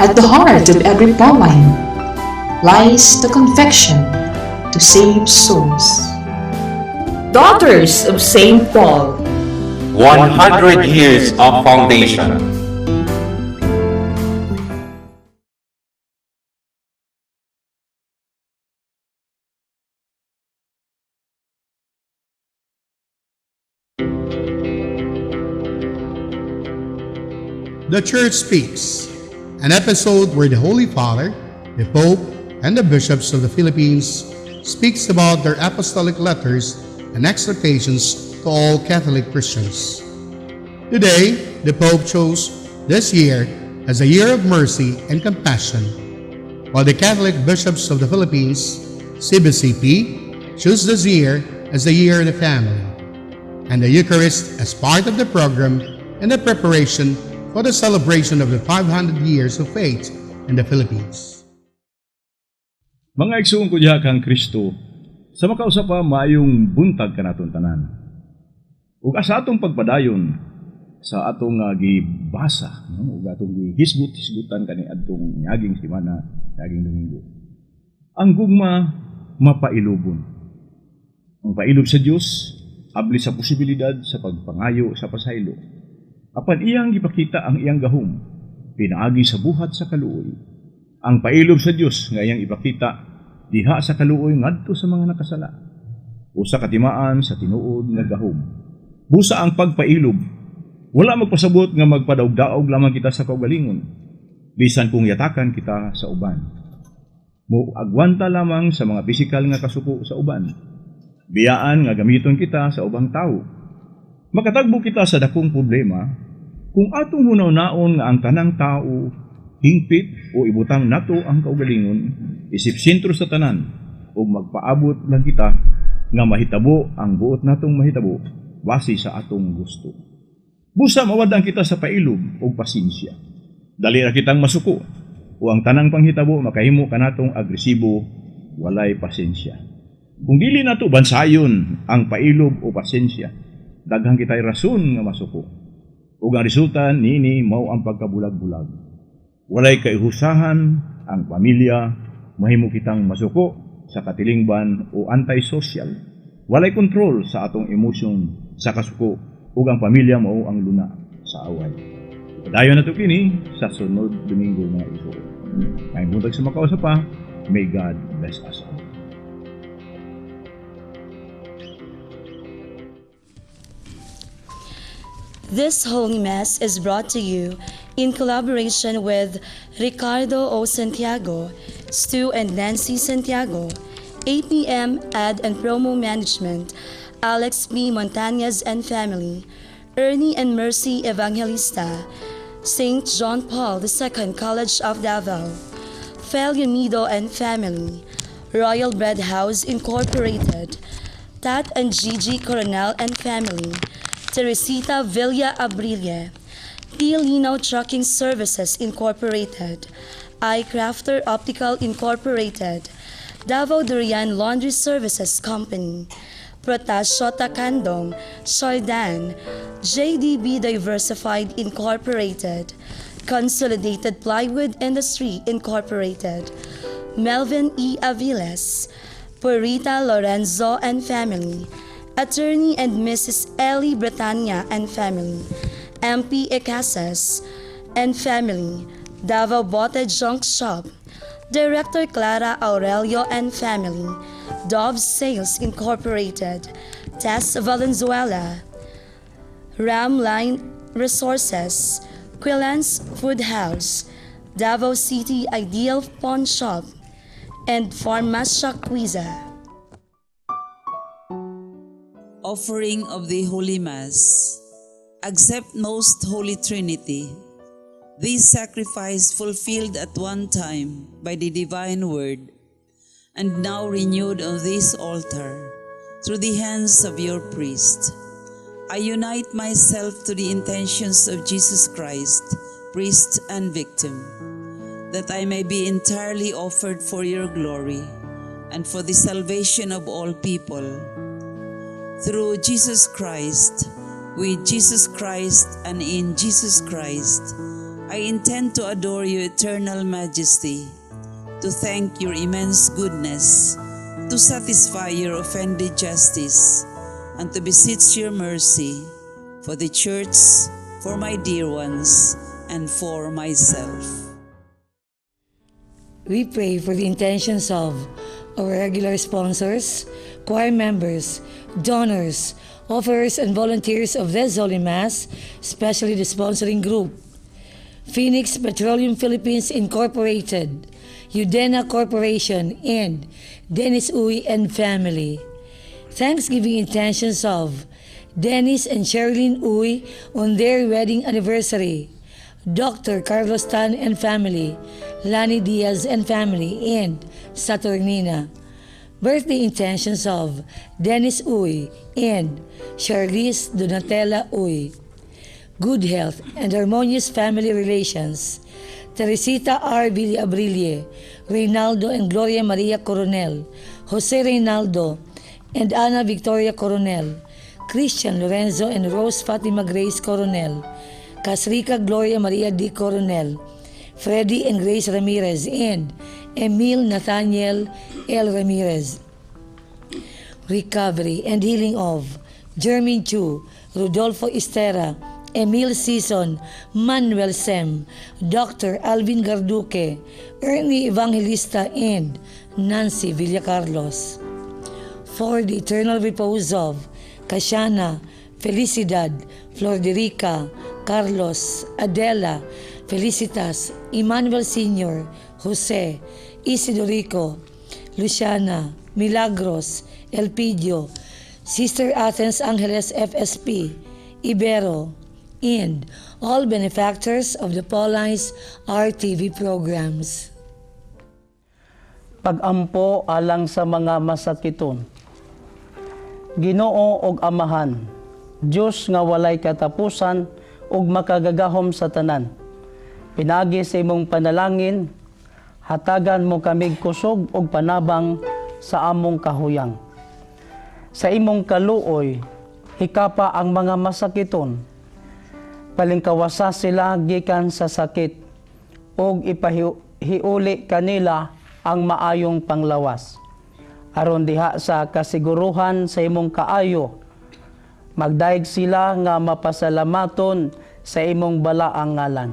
At the heart of every Pauline lies the conviction to save souls. Daughters of St. Paul. 100 years of foundation. The Church Speaks, an episode where the Holy Father, the Pope, and the bishops of the Philippines speaks about their apostolic letters and exhortations to all Catholic Christians. Today, the Pope chose this year as a year of mercy and compassion, while the Catholic bishops of the Philippines, CBCP, choose this year as the year of the family and the Eucharist as part of the program and the preparation for the celebration of the 500 years of faith in the Philippines. Mga igsuon ko diha kang Kristo, sa makausa pa maayong buntag kanaton tanan. Ug asa atong pagpadayon sa atong gibasa, no, ug atong gihisgut-hisgutan kani adtong niaging semana, niaging Domingo. Ang gugma mapailubon. Ang pailob sa Dios abli sa posibilidad sa pagpangayo sa pasaylo. Apan iyang gipakita ang iyang gahom pinaagi sa buhat sa kaluoy. Ang pailob sa Dios nga iyang ipakita diha sa kaluoy ngadto sa mga nakasala. Usa ka timaan sa tinuod nga gahom. Busa ang pagpailob. Wala magpasabot nga magpadaog-daog lamang kita sa kaugalingon, bisan kung yatakan kita sa uban. Mo agwanta lamang sa mga pisikal nga kasuko sa uban. Biyaan nga gamiton kita sa ubang tawo. Makatagbo kita sa dakong problema kung atong hunaw-naon nga ang tanang tao hingpit o ibutang nato ang kaugalingon isip sentro sa tanan ug magpaabot lang kita nga mahitabo ang buot natong mahitabo base sa atong gusto. Busa mawadang kita sa pailob ug pasensya. Dali ra kitang masuko o ang tanang panghitabo makahimo kanatong agresibo, walay pasensya. Kung dili nato bansayon ang pailob o pasensya, daghan kitay rason nga masuko. Ug ang resulta niini mao ang pagkabulag-bulag. Walay kaihusahan ang pamilya, mahimo kitang masuko sa katilingban o antisocial. Walay kontrol sa atong emosyon sa kasuko ug ang pamilya mao ang luna sa away. Padayon nato kini sa sunod Domingo, mga igsoon. Maayong buntag sa makausa pa, may God bless us all. This Holy Mass is brought to you in collaboration with Ricardo O. Santiago, Stu and Nancy Santiago, APM Ad and Promo Management, Alex B. Montañez and Family, Ernie and Mercy Evangelista, St. John Paul II College of Davao, Fel and Family, Royal Bread House Incorporated, Tat and Gigi Coronel and Family, Teresita Villa Abrille, T. Lino Trucking Services Incorporated, iCrafter Optical Incorporated, Davao Durian Laundry Services Company, Protasio Takandong, Sardan, JDB Diversified Incorporated, Consolidated Plywood Industry Incorporated, Melvin E. Aviles, Purita Lorenzo and Family, Attorney and Mrs. Ellie Britannia and Family, MP Ecasas and Family, Davao Bote Junk Shop, Director Clara Aurelio and Family, Dove Sales Incorporated, Tess Valenzuela, Ramline Resources, Quillan's Food House, Davao City Ideal Pawn Shop, and Farmacia Quiza. Offering of the Holy Mass. Accept, Most Holy Trinity, this sacrifice fulfilled at one time by the Divine Word, and now renewed on this altar through the hands of your priest. I unite myself to the intentions of Jesus Christ, priest and victim, that I may be entirely offered for your glory and for the salvation of all people. Through Jesus Christ, with Jesus Christ, and in Jesus Christ. I intend to adore your eternal majesty, to thank your immense goodness, to satisfy your offended justice, and to beseech your mercy for the Church, for my dear ones, and for myself. We pray for the intentions of our regular sponsors, choir members, donors, offerers, and volunteers of this Holy Mass, especially the sponsoring group: Phoenix Petroleum Philippines Incorporated, Udena Corporation, and Dennis Uy and family. Thanksgiving intentions of Dennis and Sherilyn Uy on their wedding anniversary, Dr. Carlos Tan and family, Lani Diaz and family, and Saturnina. Birthday intentions of Dennis Uy and Charlize Donatella Uy. Good health and harmonious family relations. Teresita R. Villabrille, Reynaldo and Gloria Maria Coronel, Jose Reynaldo and Ana Victoria Coronel, Christian Lorenzo and Rose Fatima Grace Coronel, Casrica Gloria Maria D. Coronel, Freddie and Grace Ramirez, and Emil Nathaniel L. Ramirez. Recovery and healing of Jermaine Chu, Rodolfo Estera, Emil Sison, Manuel Sem, Dr. Alvin Garduque, Ernie Evangelista, and Nancy Villacarlos. For the eternal repose of Casiana, Felicidad, Florderica, Carlos, Adela, Felicitas, Emmanuel Sr., Jose, Isidorico, Luciana, Milagros, Elpidio, Sister Athens Angeles FSP, Ibero, and all benefactors of the Paulines RTV programs. Pag-ampo alang sa mga masakiton. Ginoo og Amahan, Dios nga walay katapusan ug makagagahom sa tanan. Pinaagi sa imong panalangin, hatagan mo kamig kusog ug panabang sa among kahuyang. Sa imong kaluoy, hikapa ang mga masakiton. Palingkawasa sila gikan sa sakit ug ipahiuli kanila ang maayong panglawas. Aron diha sa kasiguruhan sa imong kaayo, magdayeg sila nga mapasalamaton sa imong balaang ngalan.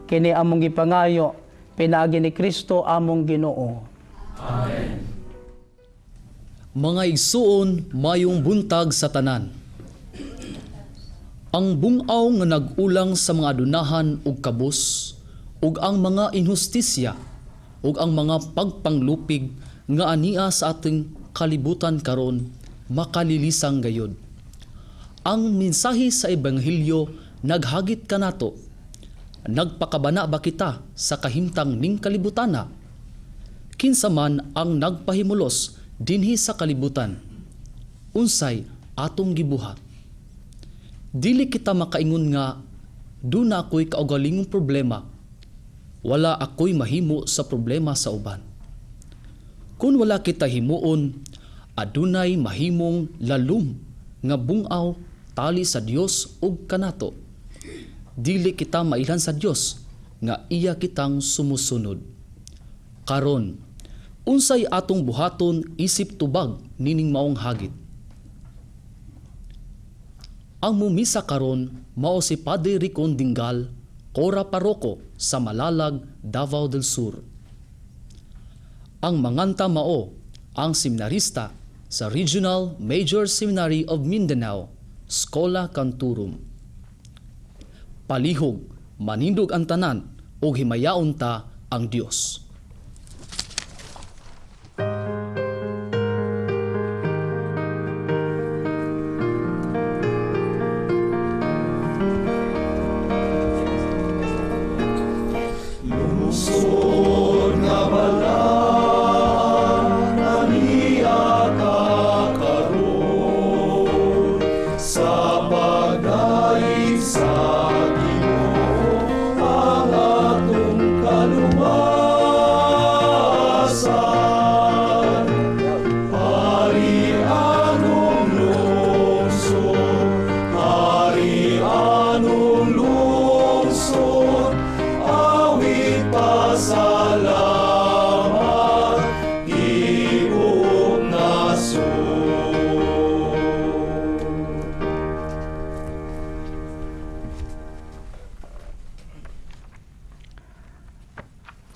Kini among gipangayo pinaagi ni Kristo among Ginoo. Mga igsuon, mayong buntag sa tanan. Ang bungaw nga nag-ulang sa mga adunahan ug kabus, ug ang mga inhustisya, ug ang mga pagpanglupig nga ania sa ating kalibutan karon, makalilisang gayod. Ang mensahe sa ebanghelyo naghagit kanato. Nagpakabana ba kita sa kahimtang ning kalibutana? Kinsa man ang nagpahimulos dinhi sa kalibutan? Unsay atong gibuhat? Dili kita makaingon nga duna ako'y kaugalingong problema. Wala ako'y mahimo sa problema sa uban. Kung wala kita himuon, adunay mahimong lalum nga bungaw tali sa Dios ug kanato. Dili kita mailhan sa Dios nga iya kitang sumusunod. Karon, unsay atong buhaton isip tubag nining maong hagit? Ang mumisa karon mao si Padre Ricon Dingal, Cora Paroko sa Malalag, Davao del Sur. Ang manganta mao ang seminarista sa Regional Major Seminary of Mindanao, Schola Cantorum. Palihog, manindog ang tanan ug himayaon ta ang Dios. Nagpasalamat tibuok nasod.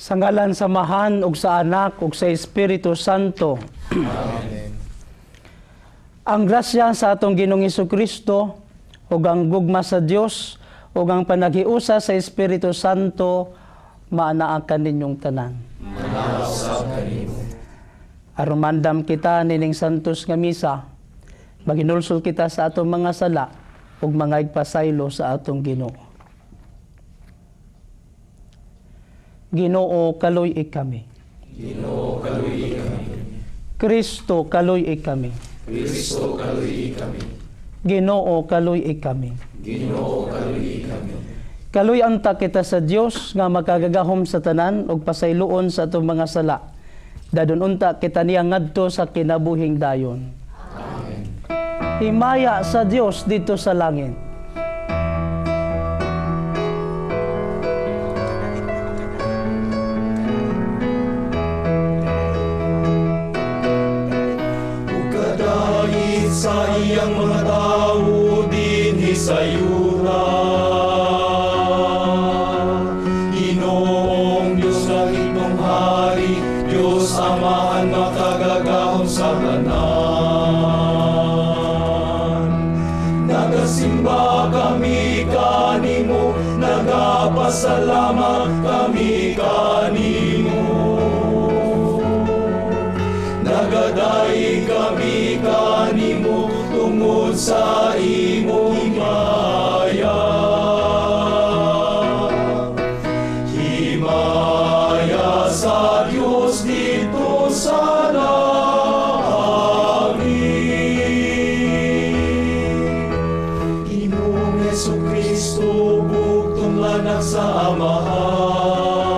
Sa ngalan sa Amahan ug sa Anak ug sa Espiritu Santo. Amen. Ang grasya sa atong Ginoong Kristo ug ang gugma sa Dios ug ang panaghiusa sa Espiritu Santo maanaa kaninyong tanan. Aron mandam kita nining santos nga misa, maginulsol kita sa atong mga sala ug mga igpasaylo sa atong Ginoo. Ginoo, kaluy-i kami. Ginoo, kaluy-i kami. Kristo, kaluy-i kami. Kristo, kaluy-i kami. Ginoo, kaluy-i kami. Ginoo, kaluy-i kami. Kaluy-an ta kita sa Dios nga makagagahom sa tanan ug pasayloon sa atong mga sala. Dadon unta kita niya ngadto sa kinabuhing dayon. Amen. Himaya sa Dios didto sa langit. Ug kadait sa iyang mga tawo dinhi sa yuta. Ginoong Diyos langitnong hari, Diyos Amahan makagagahom sa tanan. Nagasimba kami kanimo, nagapasalamat kami kanimo. Nagadayeg kami kanimo tungod sa imong himaya. Himaya sa Dios didto sa langit. Ginoong Hesukristo, bugtong anak sa Amahan.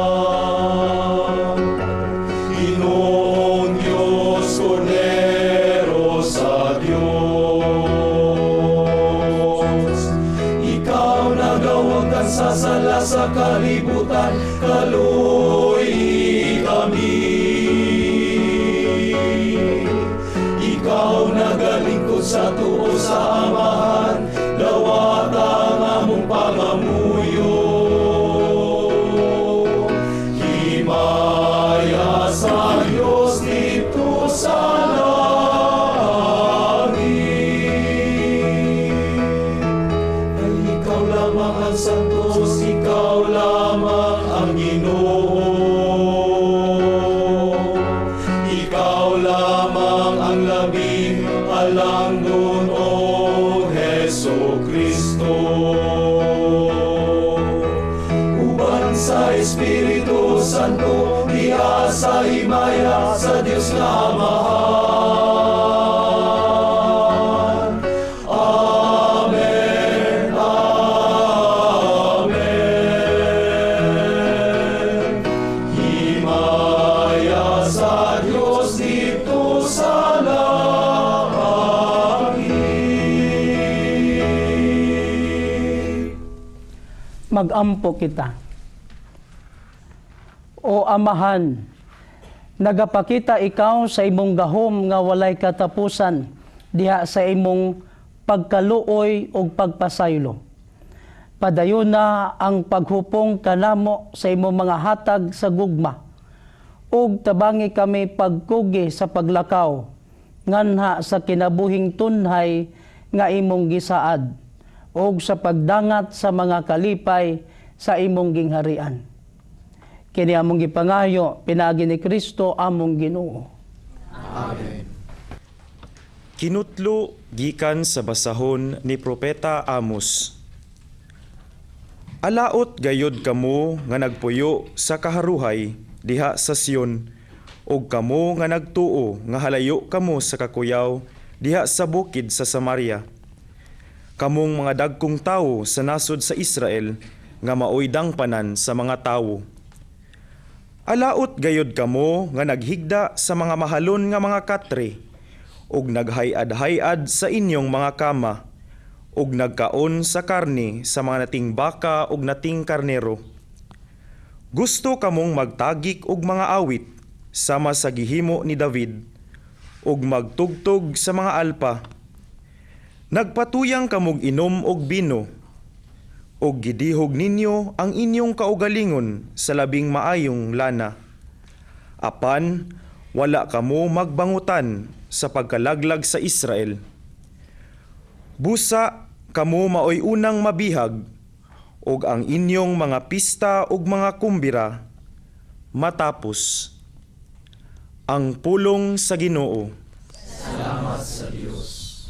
Ginoong Diyos, Kordero sa Diyos. Ikaw nagawangkan sa sala sa kalibutan, kaluy-i kami. Ikaw nagalingkod sa tuo sa Amahan, dawata ang among pangamuyo. Himaya sa Diyos didto sa langit. Kay ikaw lamang ang santos, ikaw lamang ang Ginoo. Ikaw lamang ang labing halangdon, O Hesu Kristo. Uban sa Espiritu Santo, diha sa himaya sa Dios nga Amahan. Amen. Amen. Himaya sa Dios didto sa langit. Magampo kita. O Amahan, nagapakita ikaw sa imong gahom nga walay katapusan diha sa imong pagkaluoy ug pagpasaylo. Padayon na ang paghupong kanamo sa imong mga hatag sa gugma ug tabangi kami pagkugi sa paglakaw nganha sa kinabuhing tunhay nga imong gisaad ug sa pagdangat sa mga kalipay sa imong gingharian. Kini among gipangayo pinaagi ni Kristo among Ginoo. Amen. Kinutlo gikan sa basahon ni Propeta Amos. Alaot gayod kamo nga nagpuyo sa kaharuhay diha sa Sion, ug kamo nga nagtuo nga halayo kamo sa kakuyaw diha sa bukid sa Samaria. Kamong mga dagkong tawo sa nasod sa Israel nga maoy dangpanan sa mga tawo. Alaot gayod kamo nga naghigda sa mga mahalon nga mga katre ug naghay-ad-hay-ad sa inyong mga kama ug nagkaon sa karne sa mga nating baka ug nating karnero. Gusto kamong magtagik og mga awit sama sa gihimo ni David ug magtugtog sa mga alpa. Nagpatuyang kamog inom og bino ug gidihog ninyo ang inyong kaugalingon sa labing maayong lana. Apan wala kamo magbangutan sa pagkalaglag sa Israel. Busa kamo maoy unang mabihag ug ang inyong mga pista ug mga kumbira matapos. Ang pulong sa Ginoo. Salamat sa Dios.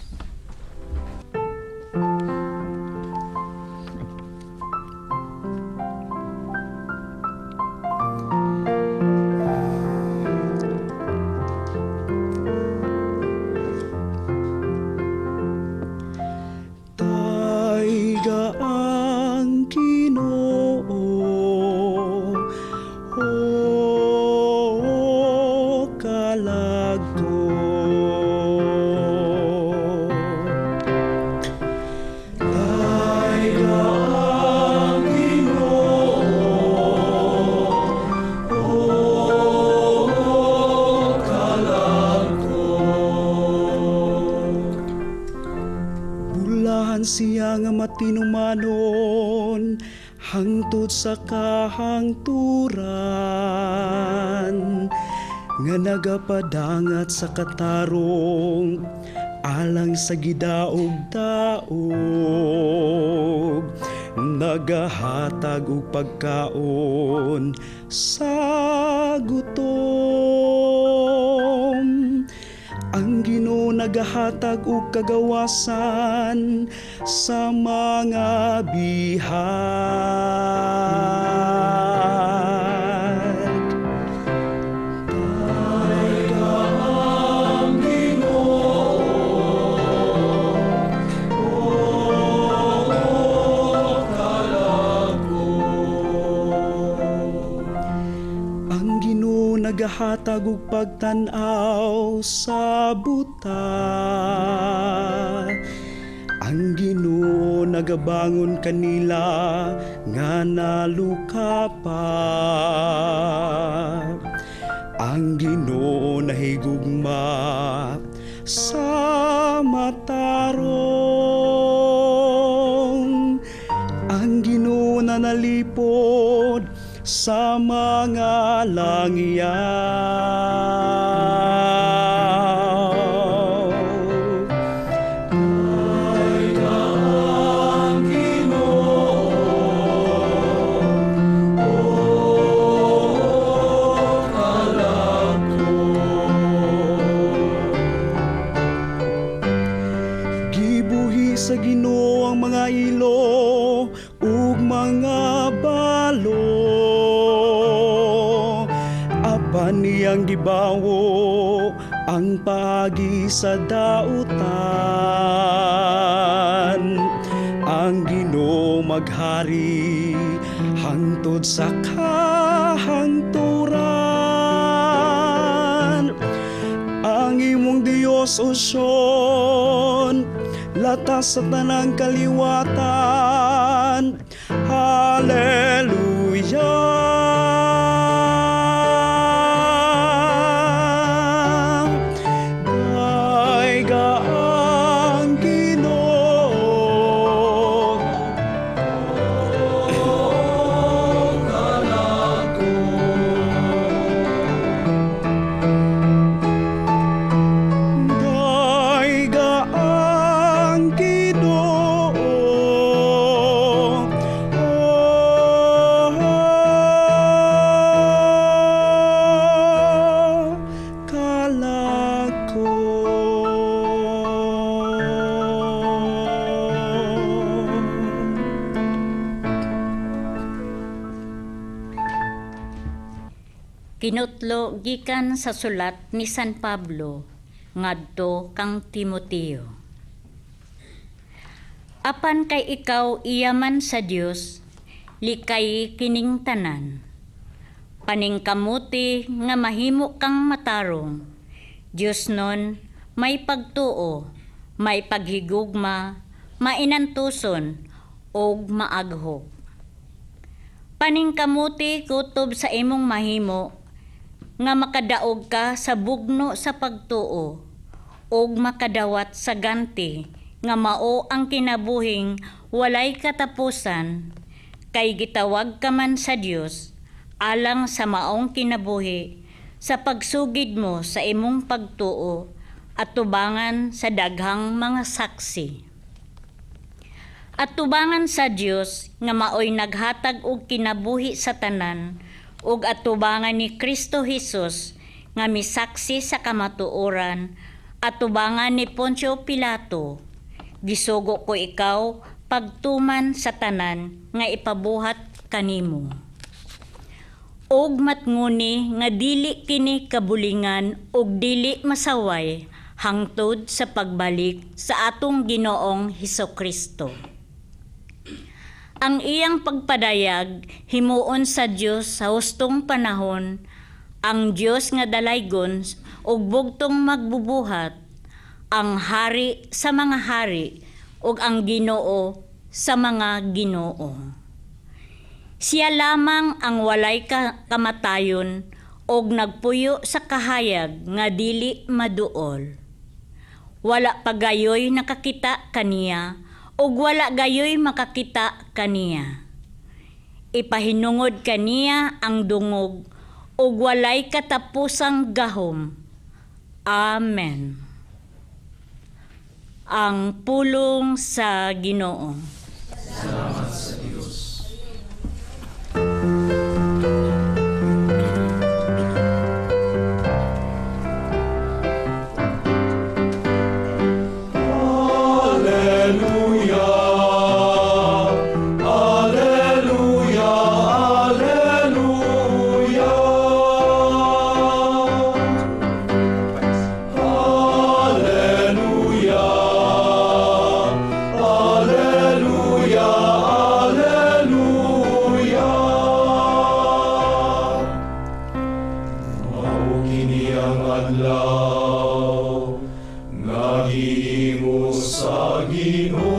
Tayga ang Ginoo, o kalag ko. Tayga ang Ginoo, o kalag ko. Bulahan siya nga matinumanon hangtod sa kahangturan, nga nagapadangat sa katarong alang sa gidaog-daog, nagahatag og pagkaon sa gutom. Ang Ginoo nagahatag og kagawasan sa mga bihag. Tayga ang Ginoo, o kalag ko. Ang Ginoo nagahatag og pagtan-aw sa buta. Ang Ginoo nagabangon kanila nga nalukapa. Ang Ginoo nahigugma sa matarong. Ang Ginoo nanalipod sa mga langyaw. Tayga ang Ginoo, o kalag ko. Gibuhi sa Ginoo ang mga ilo ug mga balo. Apan niyang gibawo ang paagi sa dautan. Ang Ginoo maghari hangtod sa kahangturan. Ang imong Dios, O Sion, latas sa tanang kaliwatan. Hallelujah! Tayga ang Ginoo, o kalag ko. Tayga ang Ginoo, o kalag ko. Kinutlo gikan sa sulat ni San Pablo ngadto kang Timoteo. Apan kay ikaw iyaman sa Dios, likay kining tanan. Paningkamuti nga mahimo kang matarong. Dios nun may pagtuo, may paghigugma, mainantuson ug maaghog. Paningkamuti kutob sa imong mahimo nga makadaog ka sa bugno sa pagtuo ug makadawat sa ganti nga mao ang kinabuhing walay katapusan, kay gitawag ka man sa Dios alang sa maong kinabuhi sa pagsugid mo sa imong pagtuo at tubangan sa daghang mga saksi. At tubangan sa Dios nga maoy naghatag og kinabuhi sa tanan, ug atubangan ni Kristo Hesus nga misaksi sa kamatuoran, atubangan ni Poncio Pilato, gisugo ko ikaw pagtuman sa tanan nga ipabuhat kanimo. Og matnguni nga dili kini kabulingan ug dili masaway hangtod sa pagbalik sa atong Ginoong Hesukristo. Ang iyang pagpadayag himuon sa Dios sa hustong panahon, ang Dios nga dalaygon ug bugtong magbubuhat, ang hari sa mga hari ug ang Ginoo sa mga ginoo. Siya lamang ang walay kamatayon og nagpuyo sa kahayag nga dili maduol. Wala pa gayoy nakakita kaniya ug wala gayoy makakita kaniya. Ipahinungod kaniya ang dungog ug walay katapusang gahom. Amen. Ang pulong sa Ginoo. Salamat sa Dios. Alleluia, Alleluia, Alleluia. Alleluia, Alleluia, Alleluia. Mao kini ang adlaw nga gihimo sa Ginoo.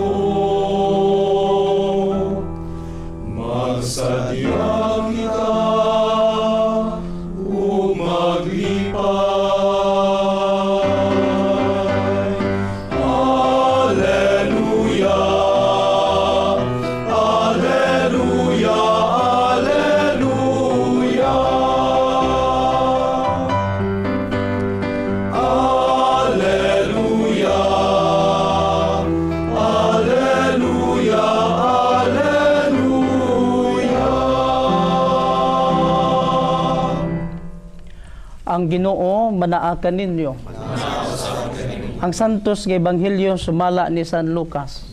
Magsadya kita ug maglipay. Alleluia, Alleluia, Alleluia. Alleluia, Alleluia, Alleluia. Ang Ginoo manaa kaninyo. Ang Santos nga Ebanghelyo sumala ni San Lucas.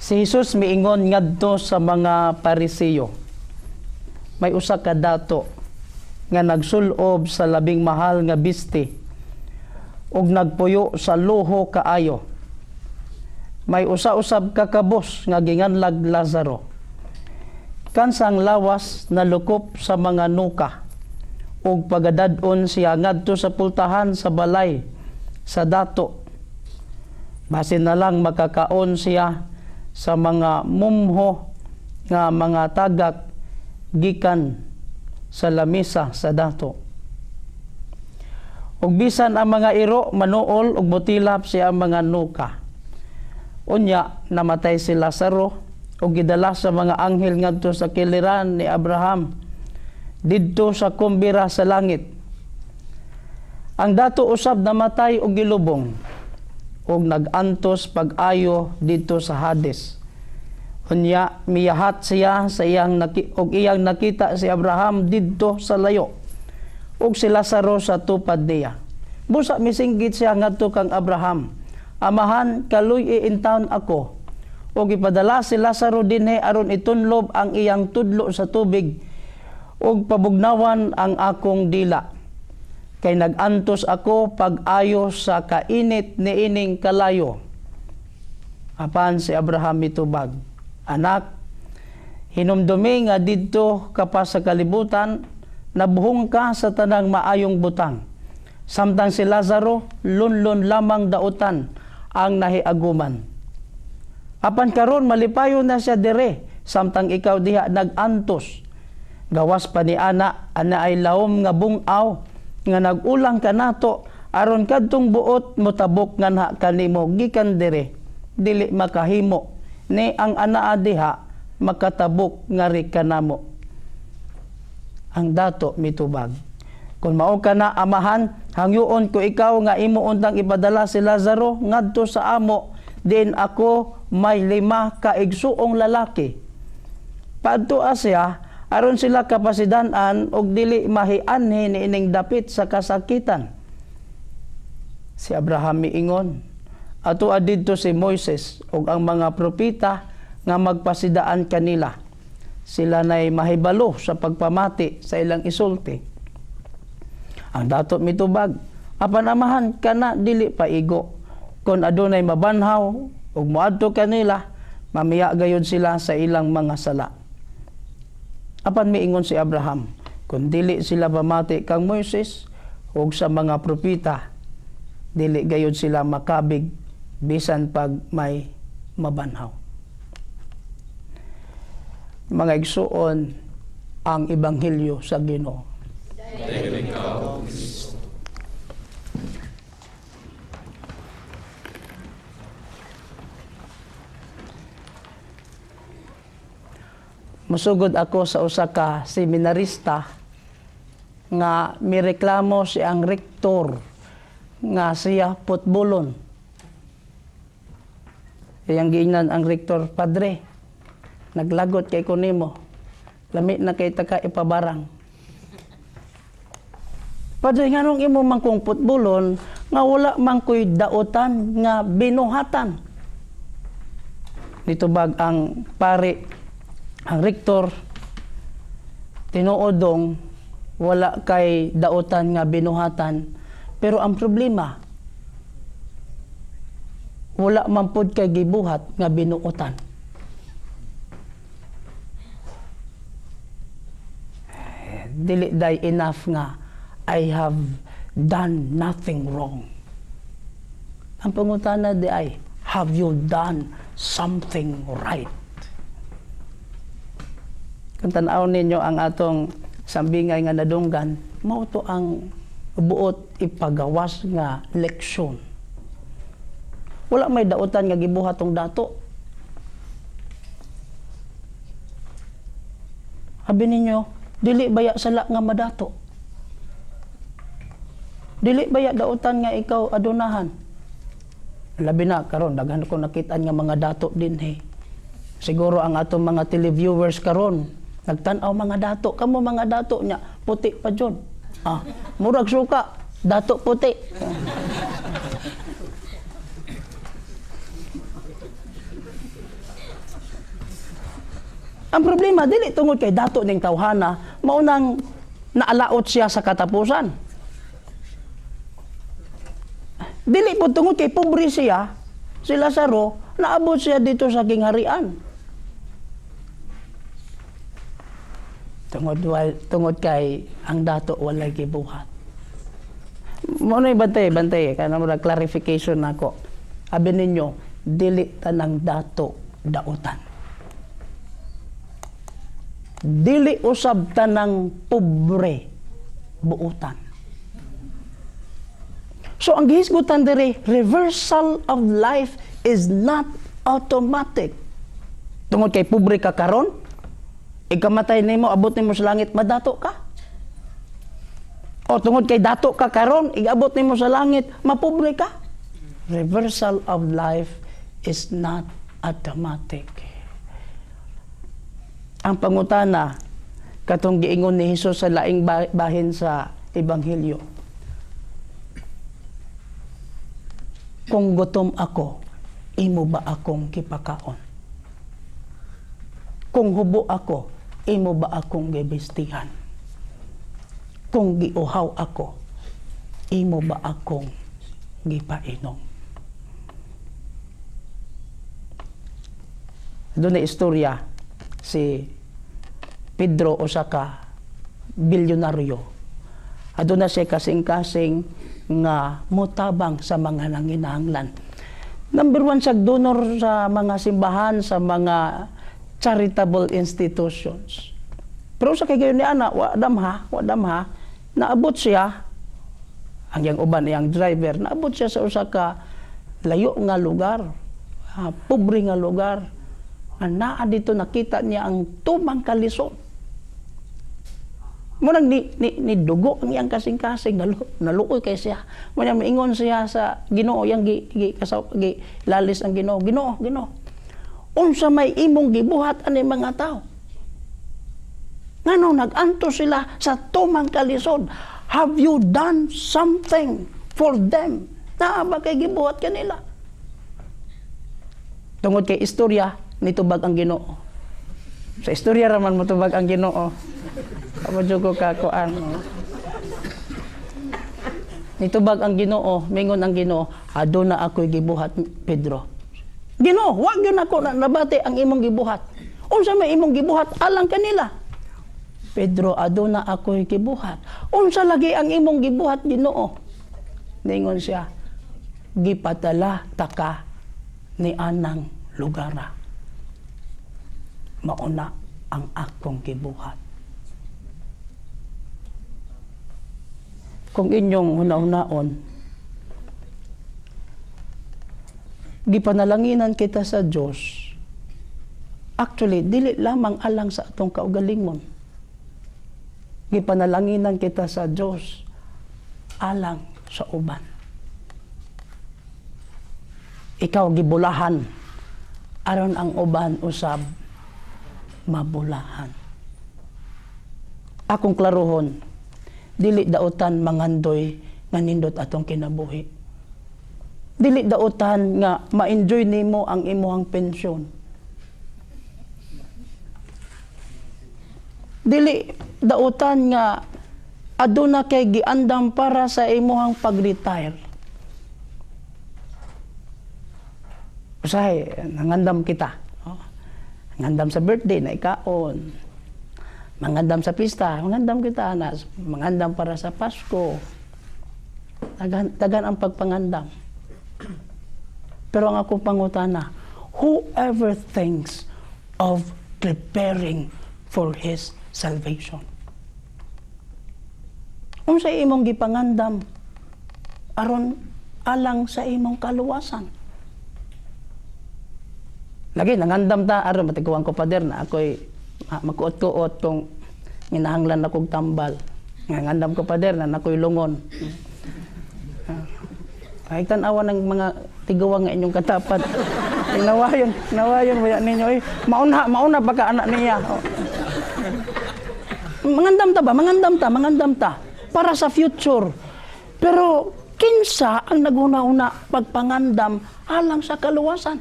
Si Jesus miingon ngadto sa mga Pariseo. May usa ka dato nga nagsulob sa labing mahal nga biste ug nagpuyo sa luho kaayo. May usa-usab ka kabos nga ginganlag Lazaro. Kansang lawas nalukop sa mga nuka ug pagadad-on siya ngadto sa pultahan sa balay sa dato. Basin na lang makakaon siya sa mga mumho nga mga tagak gikan sa lamisa sa dato. Ug bisan ang mga iro manuol ug motilap siya ang mga nuka. Unya namatay si Lazaro ug gidala sa mga anghel ngadto sa kiliran ni Abraham didto sa kumbira sa langit. Ang dato usab namatay og gilubong ug nag-antos pag-ayo didto sa Hades. Unya miyahat siya sa iyang og iyang nakita si Abraham didto sa layo ug si Lazaro sa tupad niya. Busa misinggit siya ngadto kang Abraham, "Amahan, kaluy intawon ako ug ipadala si Lazaro dinhi aron itunlob ang iyang tudlo sa tubig ug pabugnawan ang akong dila. Kay nag-antos ako pag-ayo sa kainit niining kalayo." Apan si Abraham mitubag, "Anak, hinumdumi nga didto ka pa sa kalibutan, nabuhong ka sa tanang maayong butang. Samtang si Lazaro, lunlun lamang dautan ang nahiaguman. Apan karon malipayon na siya dire samtang ikaw diha nag-antos. Gawas pa ni ana, ana ay laom nga bungaw nga nagulang kanato aron kadtong buot motabok nganha kanimo gikan dire dili makahimo ni ang anaa diha makatabok ngari kanamo. Ang dato mitubag, "Kung mao ka na, amahan, hangyoon ko ikaw nga imo untang ipadala si Lazaro ngadto sa amo, diin ako may 5 ka igsuong lalaki. Paadtoa siya aron sila kapasidan-an og dili mahianhi niining dapit sa kasakitan." Si Abraham miingon, "Atoa didto si Moises ug ang mga propeta nga magpasidaan kanila. Sila nay mahibalo sa pagpamati sa ilang isulti." Ang dato mitubag, "Apan amahan, kana dili paigo. Kon adunay mabanhaw ug moadto kanila, mamiya gayud sila sa ilang mga sala." Apan miingon si Abraham, "Kung dili sila pamati kang Moises ug sa mga propeta, dili gayud sila makabig bisan pag may mabanhaw." Mga igsuon, ang ebanghelyo sa Ginoo. Musugod ako sa usa ka seminarista nga mireklamo si ang rektor nga siya putbolon. Iyang giingnan ang rektor, "Padre, naglagot kay ko nimo. Lami na kay taka ipabarang. Padre, nganong imo man kong putbolon nga wala man ko'y daotan nga binuhatan?" Nitubag ang pare, ang rektor, "Tinuod dong, wala kay daotan nga binuhatan, pero ang problema, wala man pud kay gibuhat nga binuotan." Dili day enough nga I have done nothing wrong. Ang pangutana di ay, have you done something right? Kung tan-aw ninyo ang atong sambingay nga nadunggan, mao to ang buot ipagawas nga leksyon. Wala may dautan nga gibuhat tong dato. Abi ninyo, dili baya sala nga madato? Dili baya dautan nga ikaw adunahan? Labi na karon daghan ko nakitaan nga mga dato dinhi. Siguro ang atong mga televiewers karon nagtan-aw mga dato, kamo mga dato nya puti pa jud. Murag suka, dato puti. Ang problema dili tungod kay dato ning tawhana, mao nang naalaot siya sa katapusan. Dili po tungod kay pobre siya, si Lazaro, naabot siya dito sa gingharian. Tungod kay ang dato walay gibuhat. Mao na bantay, bantay, kana mura clarification nako. Abi ninyo, dili tanang dato dautan. Dili usab tanang pobre buutan. So ang gihisgutan diri, reversal of life is not automatic. Tungod kay pobre ka karon, ikamatay nimo, abot nimo sa langit, madato ka. O tungod kay dato ka karon, igabot nimo sa langit, mapobre ka. Reversal of life is not automatic. Ang pangutana katong giingon ni Hesus sa laing bahin sa Ebanghelyo. Kung gutom ako, imo ba akong gipakaon? Kung hubo ako, imo ba akong gibistihan? Kung giuhaw ako, imo ba akong gipainom? Doon na istorya si Pedro usa ka bilyonaryo. Aduna siya kasing-kasing nga motabang sa mga nanginahanglan. Number one siya donor sa mga simbahan, sa mga charitable institutions. Pero sa kay gayon ni ana, wa damha, wa damha, naabot siya, ang iyang uban, iyang driver, naabot siya sa usa ka layo nga lugar, pobre nga lugar. Ang naa dito, nakita niya ang tumang kalisod. Munang ni dugo ang iyang kasing-kasing, naluoy kay siya. Munang miingon siya sa Ginoo, iyang gi, gi, kasaw, gi lalis ang Ginoo, "Ginoo, Ginoo. Unsa may imong gibuhat ani mga tao? Ngano nag-antos sila sa tumang kalisod? Have you done something for them? Naa ba kay gibuhat kanila?" Tungod kay istorya, nitubag ang Ginoo. Sa istorya raman motubag ang Ginoo. Amo jud ko kakuan. Oh. Nitubag ang Ginoo, mingon ang Ginoo, "Aduna ako'y gibuhat, Pedro." "Ginoo, wa gyud ako na nabati ang imong gibuhat. Unsa may imong gibuhat alang kanila?" "Pedro, aduna ako'y gibuhat." "Unsa lagi ang imong gibuhat, Ginoo?" Ningon siya, "Gipadala ta ka ni anang lugara. Mauna ang akong gibuhat." Kung inyong hunahunaon, gipanalanginan kita sa Dios. Actually, dili lamang alang sa atong kaugalingon. Gipanalanginan kita sa Dios alang sa uban. Ikaw gibulahan aron ang uban usab mabulahan. Akong klarohon, dili dautan mangandoy nga nindot atong kinabuhi. Dili dautan nga ma-enjoy nimo ang imuhang pensyon. Dili dautan nga aduna kay giandam para sa imuhang pag-retire. Usahay, nangandam kita. Oh. Nangandam sa birthday na ikaon. Mangandam sa pista, mangandam kita na, mangandam para sa Pasko. Tagan, tagan ang pagpangandam. Pero ang akong pangutana, whoever thinks of preparing for his salvation? Unsa imong gipangandam aron alang sa imong kaluwasan? Lagi nangandam ta aron matiguan ko, pader, na ako'y makuot-kuot kung ginahanglan akong tambal. Nangandam ko, pader, na ako'y lungon. Ay tan-awa ng mga tiguang nga inyong katapat. Nawayon, nawayon ba ninyo eh. Mauna, mauna baka anak niya. Oh. Mangandam ta ba? Mangandam ta, mangandam ta para sa future. Pero kinsa ang naghuna-huna pagpangandam alang sa kaluwasan?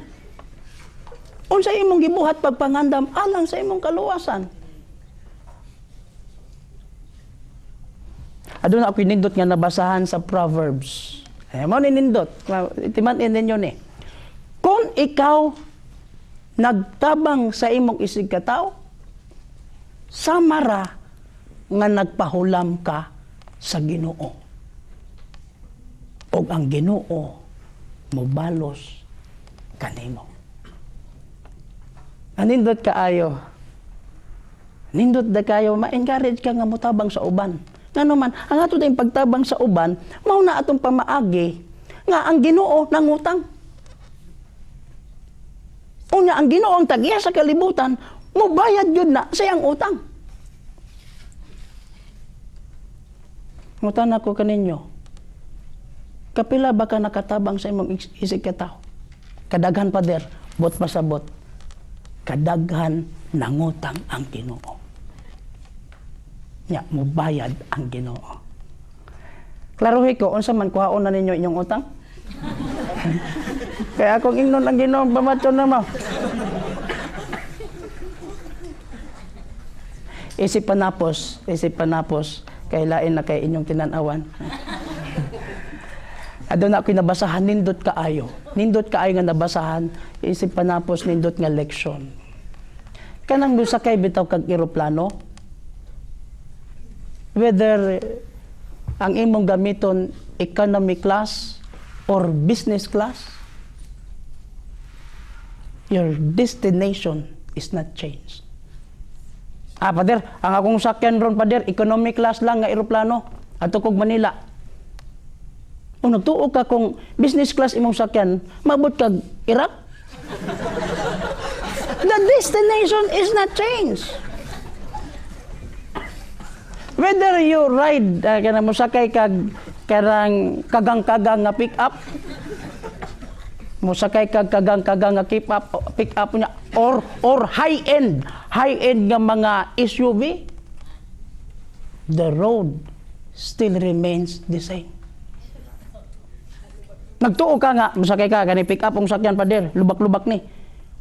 Unsa imong gibuhat pagpangandam alang sa imong kaluwasan? Aduna ako'y nindot nga nabasahan sa Proverbs. Eh, mao ni nindot. Timan-in ninyo ni. Kung ikaw nagtabang sa imong isig katawo, samara nga nagpahulam ka sa Ginoo. Og ang Ginoo mobalos kanimo. Anindot kaayo. Nindot da kayo, ma-encourage ka nga motabang sa uban. Ngano man, ang ato dayong pagtabang sa uban, mao na atong pamaagi nga ang Ginoo nangutang. Unya ang Ginoo ang tag-iya sa kalibutan, mobayad yun na sa iyang utang. Ngutan ako kaninyo, kapila ba ka nakatabang sa imong isig katawo? Kadaghan, pader, bot pasabot. Kadaghan nangutang ang Ginoo. Nya mobayad ang Ginoo. Klarohi ko, unsa man kuhaon na ninyo inyong utang? Kaya akong ingnon ang Ginoo pamato na mo. Isip panapos, kay lain na kay inyong tinanawan. Aduna ako'y nabasahan, nindot kaayo. Nindot kaayo nga nabasahan, isip panapos, nindot nga leksyon. Kanang musakay bitaw kag eroplano, whether ang imong gamiton economy class or business class, Your destination is not changed. Ah, pader, ang akong sakyan ron, pader, economy class lang nga eroplano. Adto kog Manila. Kung nagtuo ka kung business class imong sakyan, maabot kag Iraq. The destination is not changed. Whether you ride, kana mosakay kag karang kagang-kagang nga pick up, mosakay kag kagang-kagang nga pick up niya or high end nga mga SUV, the road still remains the same. Nagtuo ka nga, mosakay ka kani pick up ang sakyan, pader, lubak-lubak ni.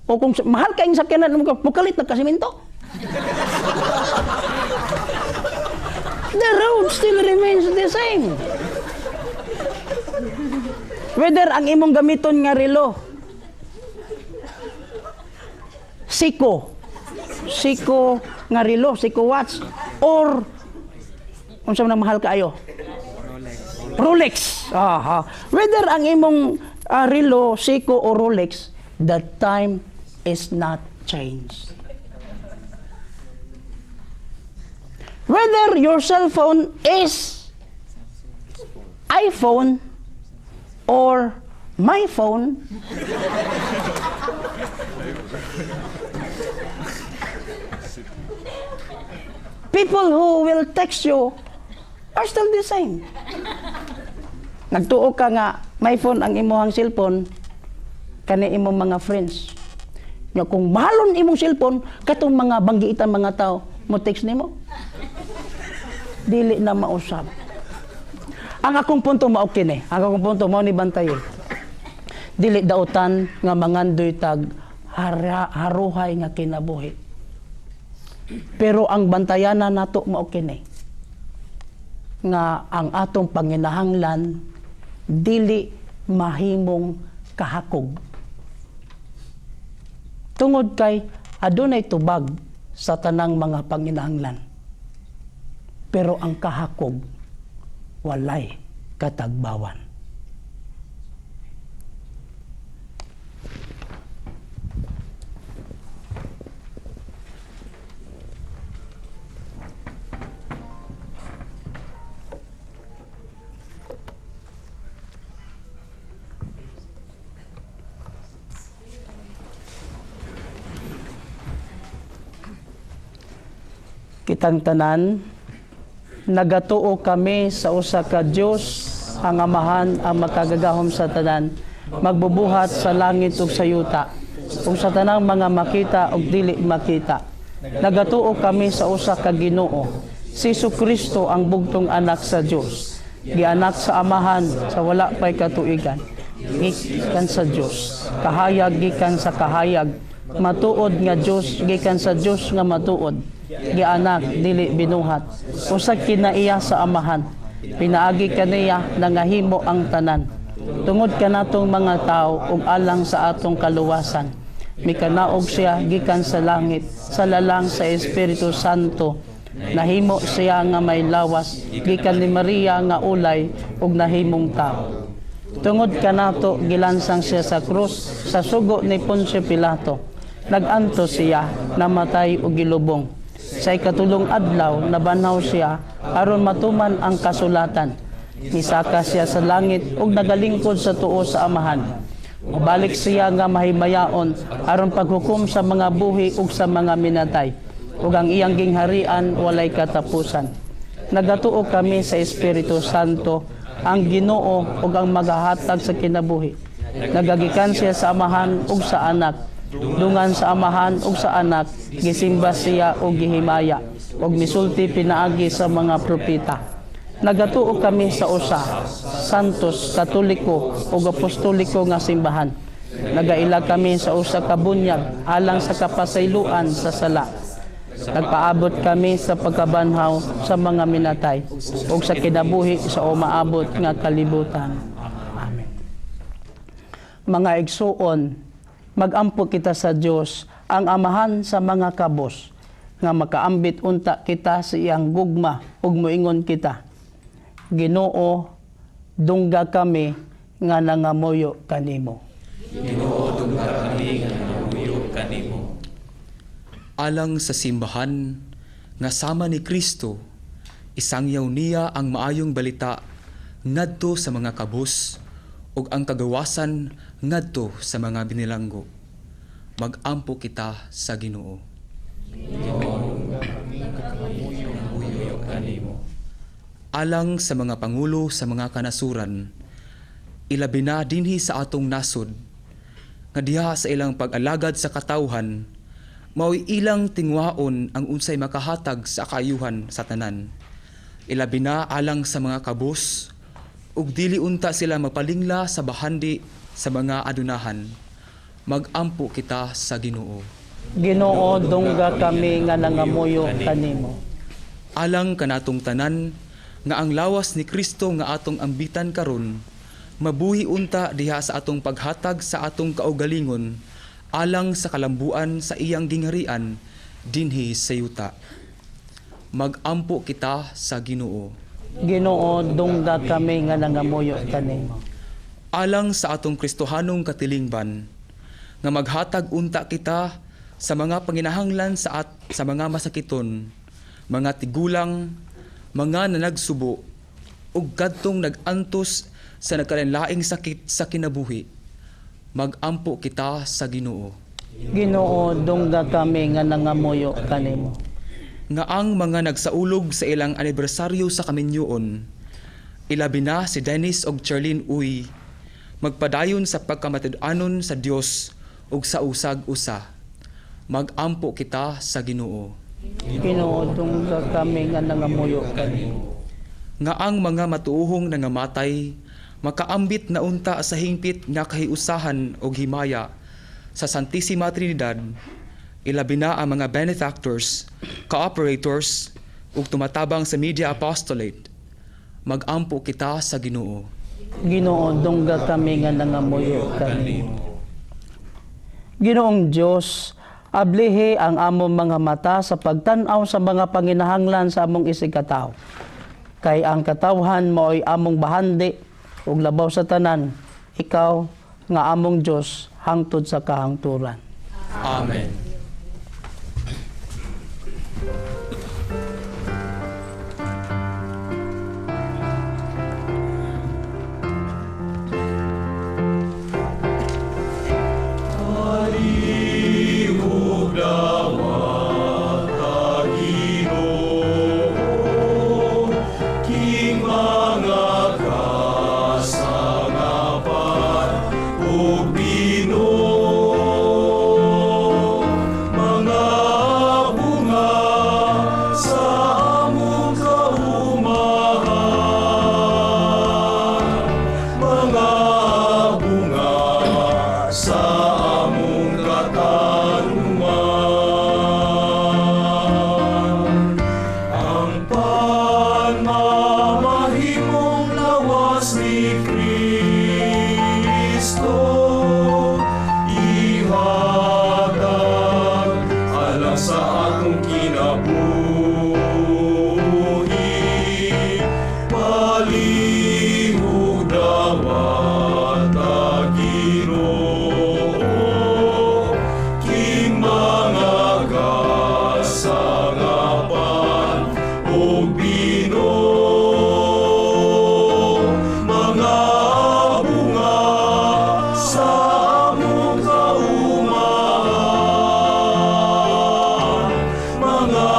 O kung mahal kayong sakyanan, mukalit nagkasimento. The road still remains the same. Whether ang imong gamiton nga relo, Seiko nga relo, Seiko watch, or unsa man ang mahal kaayo? Rolex. Aha. Whether ang imong relo, Seiko o Rolex, the time is not changed. Whether your cell phone is iPhone or my phone, people who will text you are still the same. Nagtuo ka nga my phone ang imong cellphone, kani imong mga friends. Nya kung mahalon imong cellphone, katong mga banggiitan mga tao mo text nimo. Dili na mausab. Ang akong punto mao kini, ang akong punto mao ni bantay. Dili dautan nga mangandoy tag haruhay nga kinabuhi. Pero ang bantayanan nato mao kini nga ang atong panginahanglan dili mahimong kahakog. Tungod kay adunay tubag sa tanang mga panginahanglan. Pero ang kahakog walay katagbawan. Kitang tanan, nagatuo kami sa usa ka Dios, ang Amahan, ang makagagahom sa tanan, magbubuhat sa langit ug sa yuta, ug sa tanang mga makita ug dili makita. Nagatuo kami sa usa ka Ginoo, si Kristo ang bugtong anak sa Dios, gianak sa Amahan sa wala pay katuigan, gikan sa Dios, kahayag gikan sa kahayag, matuod nga Dios gikan sa Dios nga matuod, gianak dili binuhat, usa kinaiya sa Amahan, pinaagi kaniya nangahimo ang tanan. Tungod kanatong mga tao ug alang sa atong kaluwasan, mikanaog siya gikan sa langit sa lalang sa Espiritu Santo. Nahimo siya nga may lawas gikan ni Maria nga ulay ug nahimong tao. Tungod kanato gilansang siya sa krus sa sugo ni Poncio Pilato. Nagantos siya, namatay ug gilubong. Sa ikatulong adlaw nabanhaw siya aron matuman ang kasulatan. Misaka siya sa langit ug nagalingkod sa tuo sa Amahan. Mobalik siya nga mahimayaon aron paghukom sa mga buhi ug sa mga minatay, ug ang iyang gingharian walay katapusan. Nagatuo kami sa Espiritu Santo, ang Ginoo ug ang magahatag sa kinabuhi. Nagagikan siya sa Amahan ug sa Anak. Dungan sa Amahan ug sa Anak, gisimba siya ug gihimaya, ug misulti pinaagi sa mga propeta. Nagatuo kami sa usa, Santos, Katoliko ug Apostoliko nga simbahan. Nagaila kami sa usa ka bunyag alang sa kapasayloan sa sala. Nagpaabot kami sa pagkabanhaw sa mga minatay ug sa kinabuhi sa umaabot nga kalibutan. Amen. Mga igsuon, magampo kita sa Dios, ang Amahan sa mga kabos, nga makaambit unta kita sa iyang gugma ug moingon kita, Ginoo, dungga kami nga nangamuyo kanimo. Ginoo, dungga kami nga nangamuyo. Alang sa simbahan nga sama ni Kristo, isangyaw niya ang maayong balita ngadto sa mga kabus ug ang kagawasan ngadto sa mga binilanggo. Magampo kita sa Ginoo. Alang sa mga pangulo sa mga kanasuran, ilabi na dinhi sa atong nasod, nga diha sa ilang pag-alagad sa katawhan, mao'y ilang tingwaon ang unsay makahatag sa kaayuhan sa tanan. Ilabi na alang sa mga kabus, ug dili unta sila mapalingla sa bahandi sa mga adunahan. Magampo kita sa Ginoo. Ginoo, dungga kami nga nangamuyo kanimo. Alang kanatong tanan nga ang lawas ni Kristo nga atong ambitan karon, mabuhi unta diha sa atong paghatag sa atong kaugalingon alang sa kalambuan sa iyang gingharian dinhi sa yuta. Magampo kita sa Ginoo. Ginoo, dungga kami nga nangamuyo kanimo. Alang sa atong Kristohanong katilingban, nga maghatag unta kita sa mga panginahanglan sa mga masakiton, mga tigulang, mga nanagsubo, ug kadtong nag-antos sa nagkalainlaing sakit sa kinabuhi. Magampo kita sa Ginoo. Ginoo, dungga kami nga nangamuyo kanimo. Nga ang mga nagsaulog sa ilang anibersaryo sa kaminyoon, ilabi na si Dennis og Charlene Uy, magpadayon sa pagkamatud-anon sa Dios ug sa usag-usa. Magampo kita sa Ginoo. Ginoo, dungga kami nga nangamuyo kanimo. Nga ang mga matuohong nangamatay makaambit na unta sa hingpit nga kahiusahan og himaya sa Santissima Trinidad, ilabi na ang mga benefactors, cooperators ug tumatabang sa media apostolate. Magampo kita sa Ginoo. Ginoo, dungga kami nga nangamuyo kanimo. Ginoong Dios, ablihi ang among mga mata sa pagtan-aw sa mga panginahanglan sa among isigkatawo. Kay ang katawhan mao'y among bahandi ug labaw sa tanan, ikaw nga among Dios hangtod sa kahangturan. Amen. Palihug dawata Ginoo, king mga kasangapan ug bino, mga bunga sa among kaumahan, mga bunga sa among katanuman. Ang panmamahimong lawas ni Kristo ihatag alang sa atong kinabuhi. Palihug dawata Ginoo, king mga kasangapan ug bino, mga bunga sa among kaumahan, mga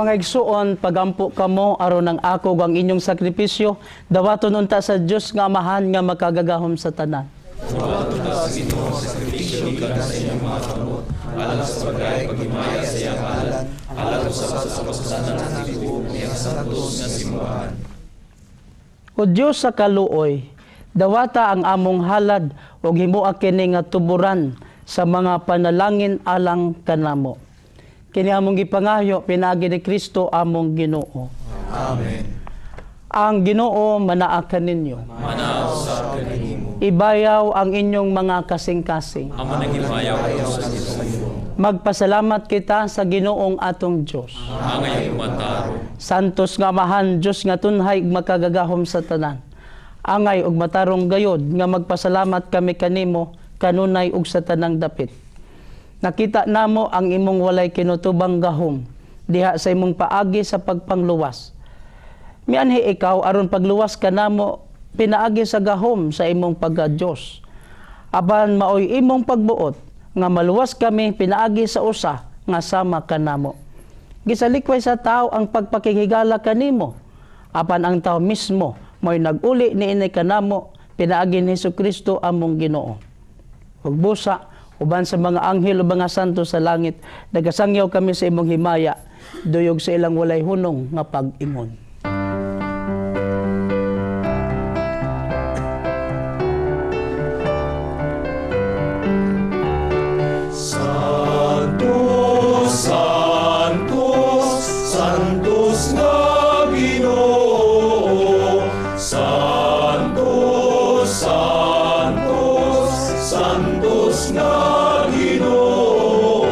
Mga igsuon, pagampo kamo aron ang ako ug ang inyong sakripisyo dawaton unta sa Dios nga Amahan nga makagagahom sa tanan. Dawaton sa Ginoo sa sakripisyo gikan sa inyong mga kamot, alang sa pagay paghimaya sa iyang ngalan, alang usab sa kapusanan sa tibuok niyang santos nga simbahan. O Dios sa kaluoy, dawata ang among halad ug himoa kini nga tuburan sa mga panalangin alang kanamo. Kini among gipangayo pinaagi ni Kristo among Ginoo. Amen. Ang Ginoo manaa kaninyo. Manaa usab kanimo. Ibayaw ang inyong mga kasing-kasing. Amo nang ibayaw sa Ginoo. Magpasalamat kita sa Ginoong atong Dios. Angay matarong. Santos nga Amahan, Dios nga tunhay ug makagagahom sa tanan. Angay ug matarong gayod nga magpasalamat kami kanimo kanunay ug sa tanang dapit. Nakita namo ang imong walay kinutubang gahom diha sa imong paagi sa pagpangluwas. Mianhi ikaw aron pagluwas kanamo pinaagi sa gahom sa imong pagka-Dios. Apan maoy imong pagbuot nga maluwas kami pinaagi sa usa nga sama kanamo. Gisalikway sa tao ang pagpakighigala kanimo, apan ang tao mismo mo'y nag-uli niini kanamo pinaagi ni Hesukristo among Ginoo. Ug busa uban sa mga anghel ug mga santo sa langit, nagasangyaw kami sa imong himaya, duyog sa ilang walay hunong nga pag-ingon. Santos, Santos, Santos nga Ginoo. Santos, Santos, Santos nga Ginoo.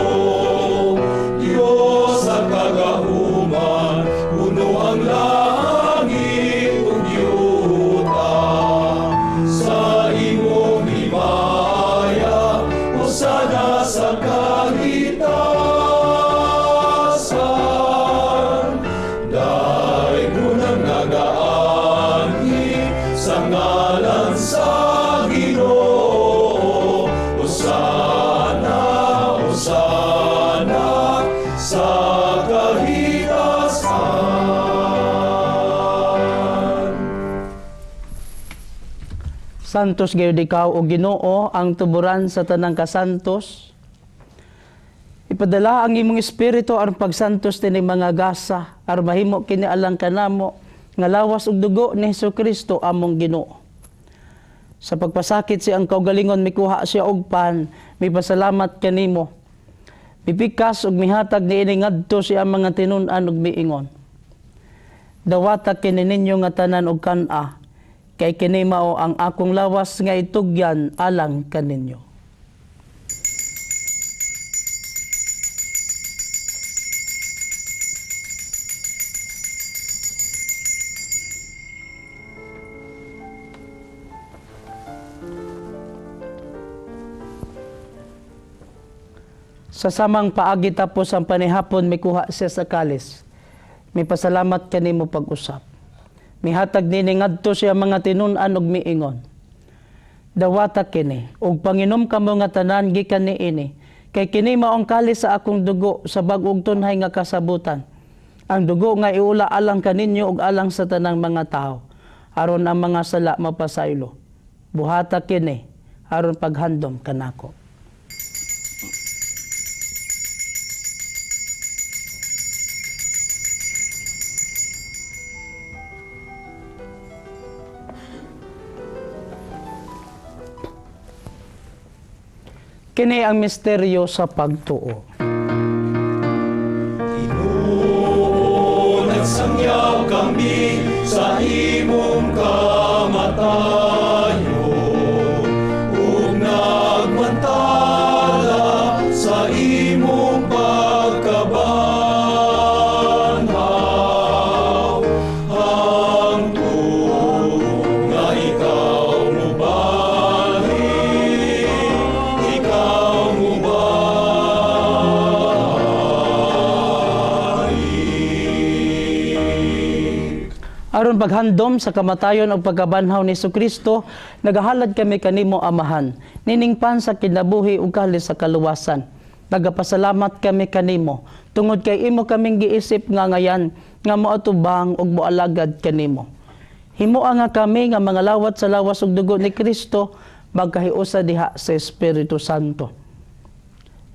Dios ang kagahuman, puno ang langit ug yuta. Sa imong himaya, hosana sa kahitasan. Daygon ang nagaanhi sa ngalan sa Ginoo. Hosana, hosana sa kahitasan. Santos gayud ikaw o Ginoo ang tuburan sa tanang kasantos. Ipadala ang imong espiritu aron pagsantos tining mga gasa aron mahimo kini alang kanamo nga lawas ug dugo ni Hesukristo among Ginoo. Sa pagpasakit siya ang kaugalingon mikuha siya og pan, mipasalamat kanimo. Mipikas ug mihatag niini ngadto siya mga tinun-an ug miingon. Dawata kini ninyo nga tanan og kan-a, kay kini mao ang akong lawas nga itugyan alang kaninyo. Sa samang paagi tapos ang panihapon, mikuha siya sa kalis. Mipasalamat kanimo pag-usap. Mihatag nini ngadto siya mga tinun-an ug miingon. Dawata kini ug panginom kamo nga tanan gikan niini, kay kini mao ang kalis sa akong dugo sa bag-ong tunhay nga kasabutan. Ang dugo nga iula alang kaninyo ug alang sa tanang mga tawo, aron ang mga sala mapasaylo. Buhata kini aron paghandom kanako. Kini ang misteryo sa pagtuo. Ginoo, nagsangyaw kami sa imong kamatayon ug nagmantala sa imong pagkabanhaw. Hangtod nga ikaw mobalik, ikaw mobalik. Aron paghandom sa kamatayon ug pagkabanhaw ni Hesukristo, nagahalad kami kanimo Amahan, nining pan sa kinabuhi ug kalis sa kaluwasan. Nagapasalamat kami kanimo Tungod kay imo kaming giisip nga ngayan nga moatubang ug moalagad kanimo. Himoa nga kami nga mga lawat sa lawas ug dugo ni Kristo magkahiusa diha sa Espiritu Santo.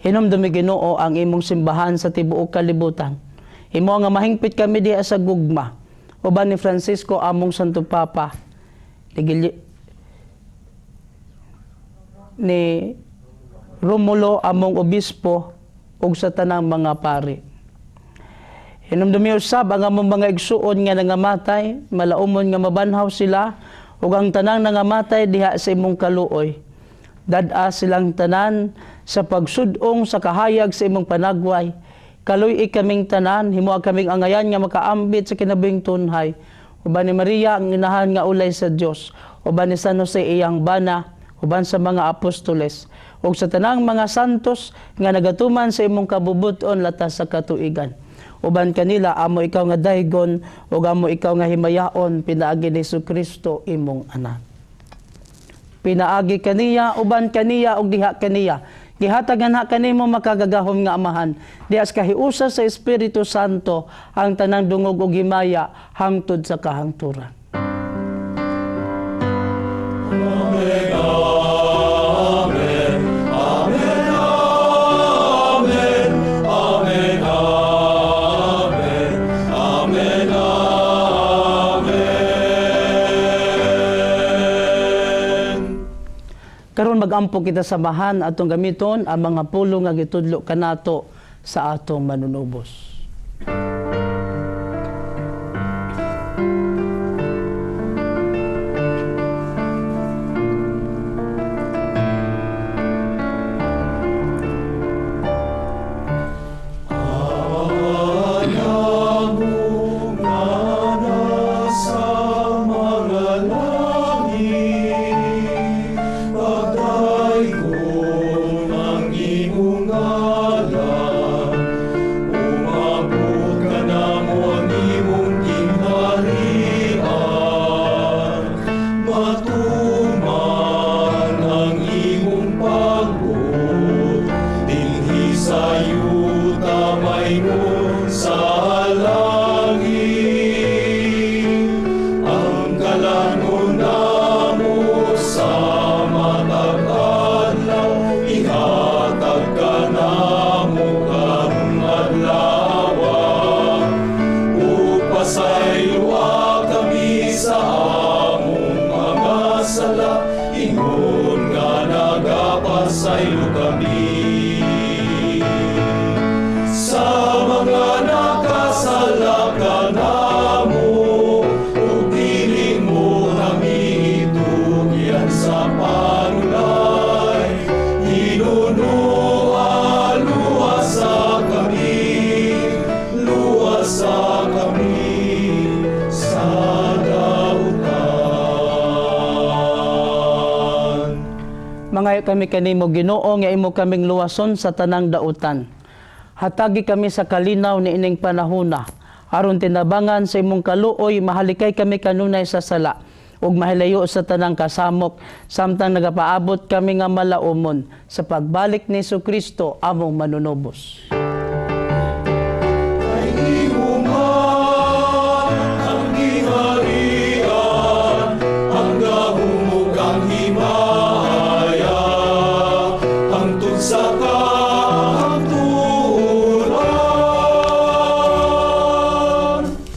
Hinumdumi, Ginoo, ang imong simbahan sa tibuok kalibutan. Himoa nga mahingpit kami diha sa gugma. Uban ni Francisco among Santo Papa, ni Romulo among obispo ug sa tanang mga pari. Hinumdumi usab ang among mga igsuon nga nangamatay, malaumon nga mabanhaw sila ug ang tanang nangamatay diha sa imong kaluoy. Dad-a silang tanan sa pagsudong sa kahayag sa imong panagway. Kaluy-i kaming tanan, himoa kaming angayan nga makaambit sa kinabuhing tunhay. Uban ni Maria ang inahan nga ulay sa Dios, uban ni San Jose iyang bana, uban sa mga apostoles, ug sa tanang mga santos nga nagatuman sa imong kabubuton latas sa katuigan. Uban kanila amo ikaw nga daygon ug amo ikaw nga himayaon pinaagi ni Kristo imong anak. Pinaagi kaniya, uban kaniya ug diha kaniya. Gihatagan ha kanimo makagagahom nga Amahan. Diha sa kahiusa sa Espiritu Santo ang tanang dungog ug himaya hangtod sa kahangturan. Amen, amen, amen, amen, amen, amen, amen, amen. Karon magampo kita sa Amahan atong gamiton ang mga pulong nga gitudlo kanato sa atong manunubos. Ama nga nasa mga langit, pagdaygon ang imong ngalan, umabot kanamo ang imong gingharian, matuman ang imong pagbuot, dinhi sa yuta maingon sa langit. Ang kalanon namo sa matag adlaw, ihatag kanamo karong adlawa. Ug pasayloa kami sa among mga sala, ingon nga nagapasaylo kami sa mga nakasala kanamo, ug dili mo kami itugyan sa panulay, hinunoa luwasa kami, luwasa kami sa dautan. Mangayo kami kanimo, Ginoo, nga imo kaming luwason sa tanang dautan. Hatagi kami sa kalinaw ni ining panahona aron tinabangan sa imong kaluoy mahalikay kami kanunay sa sala ug mahilayo sa tanang kasamok samtang nagapaabot kami nga malaumon sa pagbalik ni Kristo among manunubos. Kay imo man ang gingharian, ang gahom ug ang himaya, hangtod sa kahangturan.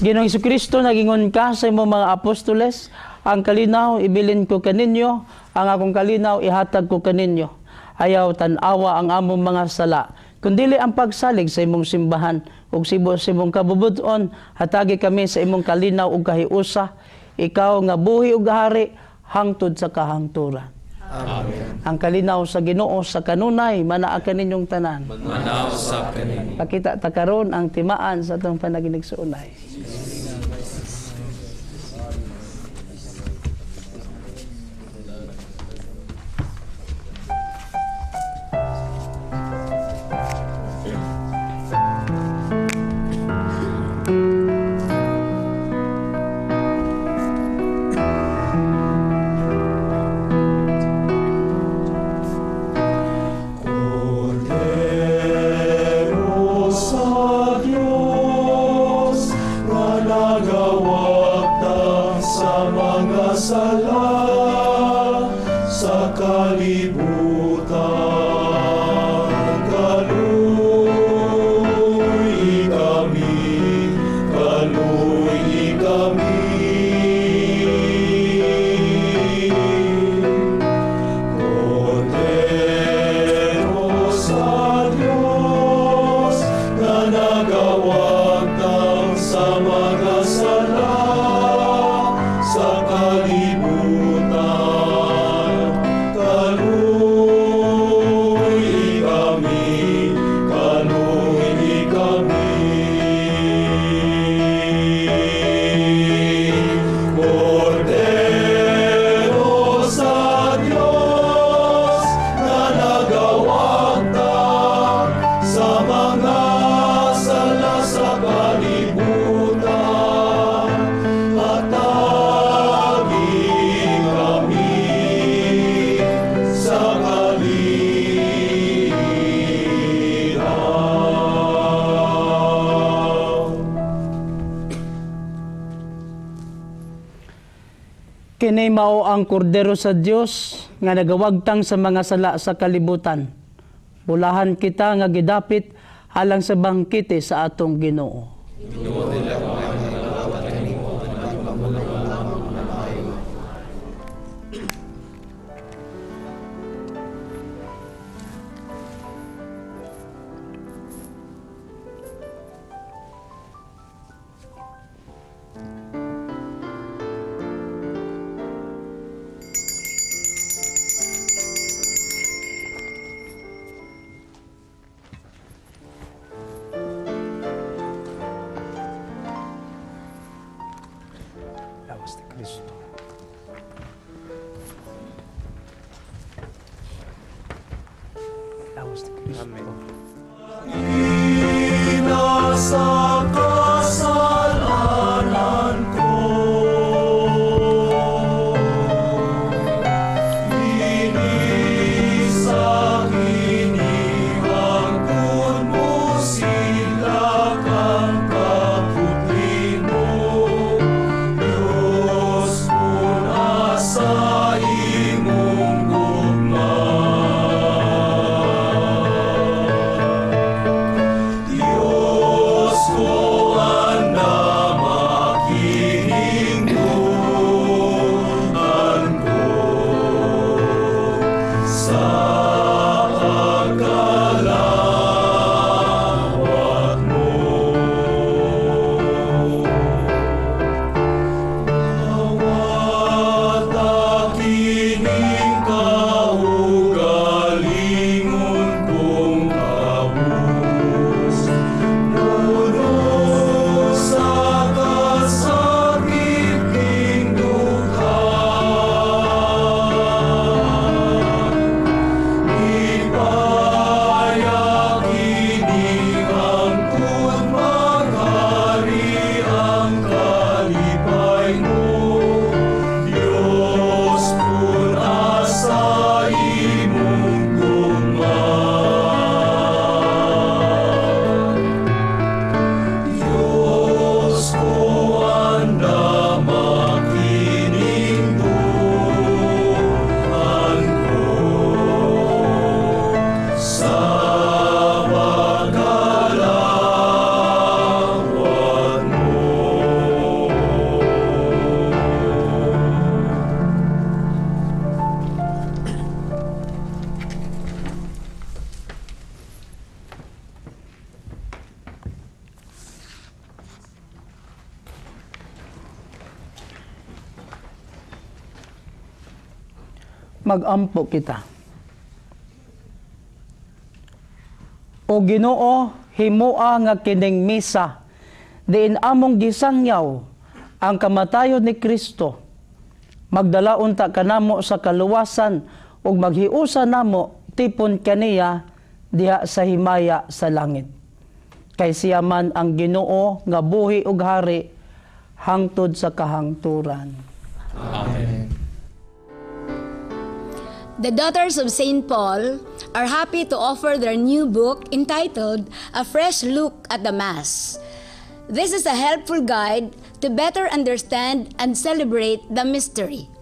Ginoong Kristo, nagingon ka sa imong mga apostoles, "Ang kalinaw ibilin ko kaninyo, ang akong kalinaw ihatag ko kaninyo." Ayaw tan-awa ang among mga sala, kundili ang pagsalig sa imong simbahan ug sibo sa imong kabubuton, hatagi kami sa imong kalinaw ug kahiusa, ikaw nga buhi ug hari hangtod sa kahangturan. Amen. Ang kalinaw sa Ginoo sa kanunay manaa kaninyong tanan. Manaa usab kanimo. Pakita ta karon ang timaan sa atong panaginigsuonay. Cordero sa Kini mao ang kordero sa Dios nga nagawagtang sa mga sala sa kalibutan. Bulahan kita nga gidapit alang sa bangkete sa atong Ginoo. Lawas ni Kristo. Lawas ni Kristo. Amen. Sa kasalanan ko, Ini sa hinihangkon mo sila kang kaputli mo. Diyos puna sa imong gugma. Diyos ko andam makiningduhan ko sa pagkalawat mo. Dawata kining kaugalingon kong kabus, Puno sa kasakit king dughan. Ipaya kini hangtod maghari ang kalipay mo. Diyos puna sa imong gugma. Diyos ko andam makiningduhan ko sa pagkalawat mo. Magampo kita. O Ginoo, himoa nga kining misa diin among gisangyaw ang kamatayon ni Kristo. Magdala unta kanamo sa kaluwasan ug maghiusa namo tipon kaniya diha sa himaya sa langit. Kay siya man ang Ginoo nga buhi ug hari hangtod sa kahangturan. Amen. The Daughters of St. Paul are happy to offer their new book entitled A Fresh Look at the Mass. This is a helpful guide to better understand and celebrate the mystery.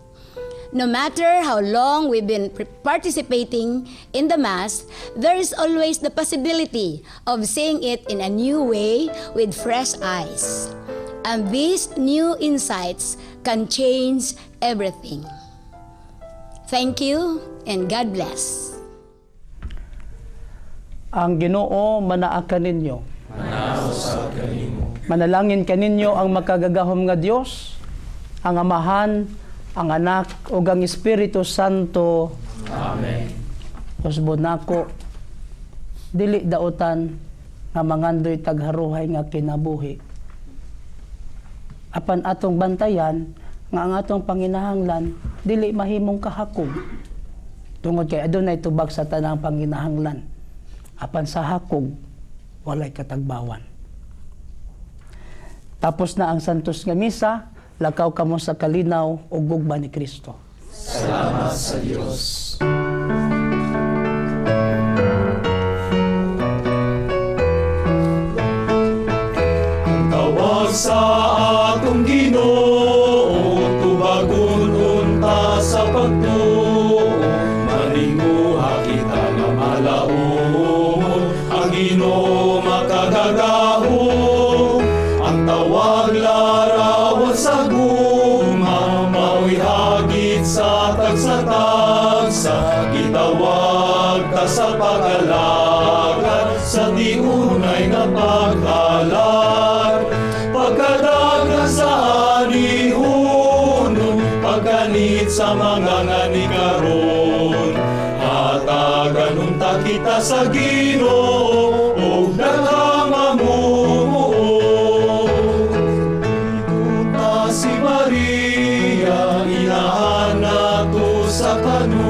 No matter how long we've been participating in the Mass, there is always the possibility of seeing it in a new way with fresh eyes. And these new insights can change everything. Thank you and God bless. Ang Ginoo manaa kaninyo. Manaa usab kanimo. Manalangin kaninyo ang makagagahom nga Dios, ang Amahan, ang Anak ug ang Espiritu Santo. Amen. Usbon nako, dili dautan nga mangandoy tagharuhay nga kinabuhi. Apan atong bantayan nga ang atong panginahanglan dili mahimong kahakog. Tungod kay adunay tubag sa tanang panginahanglan. Apan sa hakog walay katagbawan. Tapos na ang Santos nga Misa, lakaw kamo sa kalinaw ug gugma ni Kristo. Salamat sa Dios. Ang tawag sa atong Ginoo, tubagon. Ginoo makagagahom. Ang tawag, larawan sa gugma, mao'y hagit sa tagsa-tagsa. Gitawag ta sa pag-alagad sa tiunay nga paghalad, pagkadagan sa anihunon, pagkanit sa mga ngani karon. Hatagan unta kita sa Ginoo ug daghang mamumuo. Ta si Maria, inahan nato sa kanunay.